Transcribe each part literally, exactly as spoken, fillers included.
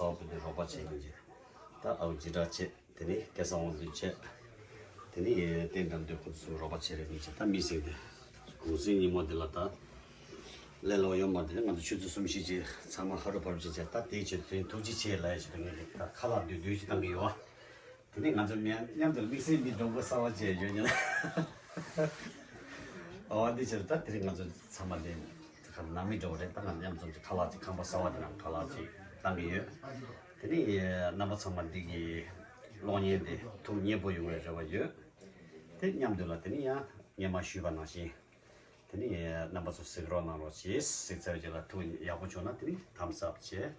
ཨའུ་ཁུ་དེ་རོགས་པ་བྱེད་མཁན་གྱི། ད་ཨའུ་འཇིགས་སྐྲག་བྱེད། དེ་ནས་སྐལ་བཟང་དབང་འདུས་བྱེད། དེ་ནས་བསྟན་དགའ་འདུས། ཁོ་ཚོ་རོགས་པ་བྱེད་རེ་མི་བྱེད། ད་མི་ཟེར་དེ། གུང་སེང་ཉིན་མོ་དེ་ལ་ད། ལས་སླ་པོ་ཡོད་མ་རེད། དེ་ནས་ང་ཚོ་ཆུ་ཚོད་གསུམ་བཞི་ཅིག་ཚང་མ་ཧ་རུ་བར་བྱེད་བྱས། ད་དེའི་ཆེད་དུ་ཐུགས་རྗེ་ཆེ་ལབ་ཡ་ཞིག་དང་། ངས་ད་ཁ་ལག་བསྡུས་བསྡུས་ཅིག་བཏང་གི་ཡོད། དེ་ནས་ང་ཚོ་མཉམ་མཉམ་དུ་དམིགས་བསལ་མི་འགྲོ་མགོ་གསར་པ་བཅས་ཡོད་ཉིན། ཨོ་འདི་ཕྱིར་ད་དེ་རིང་ང་ཚོ་ཚང་མ་དེ་ཁ་ནང་མི་འགྲོ་བ་རེད། ད་ང་མཉམ་ཚོ་ཁ་ལག་ཅིག་ཁང་པ་གསར་པ་དེ་ནང་ཁ་ལག་ཅིག་བཏང་གི་ཡོད། དེ་ནས་རྣམ་པ་ཚང་མ་འདི་གི་གློག་བརྙན་དེ་ཐུགས་མཉེས་པོ་ཡོང་བའི་རེ་བ་ཡོད། དེ་མཉམ་དུ་ལ་དེ་ནས་ཡང་སྔོན་མ་ཞུས་པ་ནང་བཞིན། དེ་ནས་རྣམ་པ་ཚོ་གཟིགས་རོགས་གནང་རོགས་གྱིས། གཟིགས་ཚར་རྗེས་ལ་ཐུགས་ཡག་པོ་བྱུང་ན་དེ་ནས་thumbs up་བྱེད།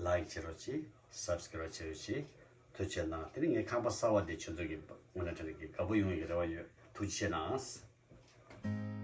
like་བྱེད་རོགས་གྱིས། subscribe་བྱེད་རོགས་གྱིས། ཐུགས་རྗེ་གནང་། དེ་ནས་ངའི་ཁང་པ་གསར་པ་དེ་ཁྱོད་ཚོ་གི་དངོས་གནས་དྲང་གནས་ཀྱི་དགའ་པོ་ཡོང་བའི་རེ་བ་ཡོད། ཐུགས་རྗེ་གནང་།